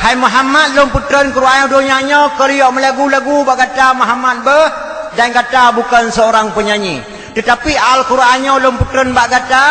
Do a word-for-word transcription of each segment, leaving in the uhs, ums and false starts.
Hai Muhammad, lôn peutreun Quran donya nyoe keu riok meulagu-lagu bak gata Muhammad beuh, dan gata bukan seorang penyanyi. Tetapi Al-Quran nyoe lôn peutreun bak gata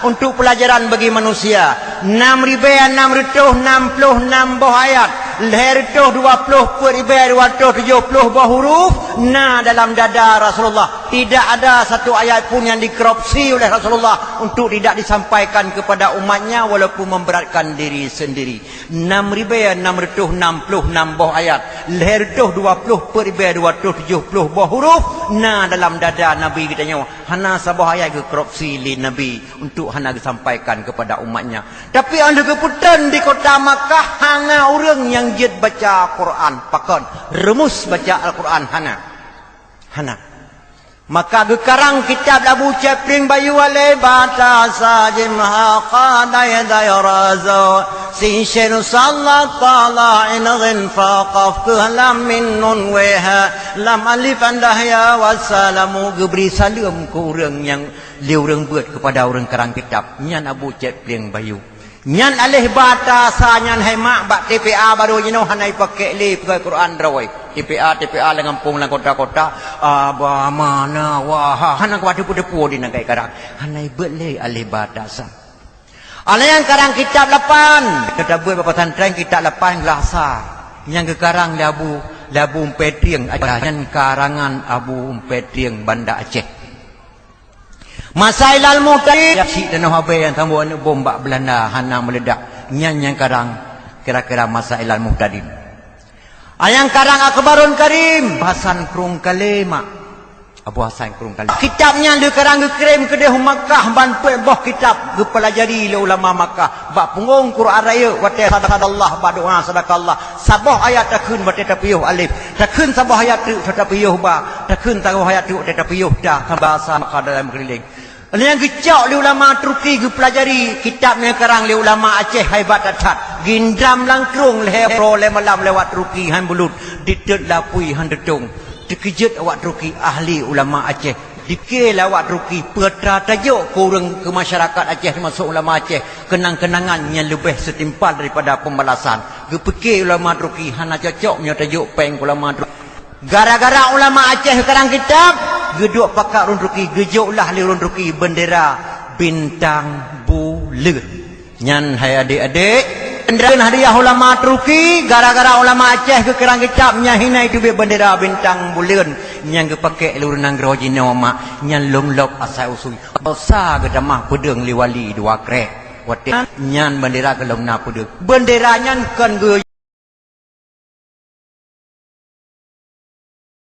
untuk pelajaran bagi manusia. Nam ribèe nam reutôh nam ploh nam boh ayat, lhèe reutôh dua ploh peuet ribèe dua reutôh tujoh ploh boh huruf na dalam dada Rasulullah. Tidak ada satu ayat pun yang dikorupsi oleh Rasulullah untuk tidak disampaikan kepada umatnya walaupun memberatkan diri sendiri. Nam ribèe nam reutôh nam ploh nam boh ayat, lhèe reutôh dua ploh peuet ribèe dua reutôh tujoh ploh boh huruf na dalam dada Nabi geutanyoe. Hana saboh ayat geukorupsi lé Nabi untuk hana geusampaikan kepada umatnya. Tapi 'oh lheueh geupeutreun di kota Makkah, hana ureueng nyang jeuet baca Quran. Pakon? Rumus baca Al-Quran hana. Hana. Maka geukarang kitab Abu Cék Plieng Bayu alèh bata sa jimha qadai dai razo. Sinsyen salat tala in ghin fa qaf keuh lam mim nun wèh ha lam alif an dahya wassalamu. Geubri saleuem keu ureueng nyang lé ureueng beuet keupada ureueng karang kitab. Nyan Abu Cék Plieng Bayu. Nyan alèh bata sa nyan hai mak bak T P A barô jinoe hana jipakék lé peugah Quran droe. T P A, T P A lam gampông, lam kota-kota, aba mana waha hana kuat teupeu-teupeu di nangkai karang. Hana jibeuet lé alèh bata sa. Alèh nyang karang kitab lapan. Kita buet bak pesantren kitab lapan geulasa. Nyang geukarang lé Abu, lé Abu Umpèe Trieng, nyan karangan Abu Umpèe Trieng Banda Aceh. Masailal Muhtadin, syiek tanoh abèe nyang sambot aneuk bom bak Beulanda hana meuledak. Nyan nyang karang kira-kira Masailal Muhtadin. Ayang karang Akbarul Karim, Hasan Krueng Kalé mak. Abu Hasan Krueng Kalé. Kitab nyan lheueh karang geukirém keudéh u Makkah, ban peuet boh kitab geupelajari lé ulama Makkah. Bak punggong Quran rayeuk watèe sadaqallah, bak doa sadaqallah. Saboh ayat takheun watèe tapiôh alif, takheun saboh ayat treuk watèe tapiôh ba, takheun saboh ayat treuk watèe tapiôh ta, bahasa Makkah dalam keuliléng. Nyang geucok lé ulama Turki geupelajari kitab nyang karang lé ulama Aceh, hebat that-that. Gindam lam krueng lhèe uroe lhèe malam lewat Turki han bulut, diteuet lapui han teutông. Teukeujot awak Turki ahli ulama Aceh. Dipike lé awak Turki, peue atra tajok keu ureueng, keu masyarakat Aceh, teumasok ulama Aceh, keunang-keunangan nyang leubeh setimpal daripada pembalasan. Geupike ulama Turki hana cocok meunyoe tajok péng keu ulama Turki. Gara-gara ulama Aceh geukarang kitab, geuduek pakat ureueng Turki, geujok lah lé ureueng Turki bendera bintang buleuen. Nyan hai adék-adék, bendera hadiah ulama Turki, gara-gara ulama Aceh geukarang kitab, nyan hina jiteubiet bendera bintang buleuen. Nyan geupakék lé ureueng nanggroe jinoe mak, nyan lôn lok asai usui. Dosa geutamah peudeueng lé wali dua krek. Watèe nyan bendera gohlom na peudeueng. Bendera nyan kon geu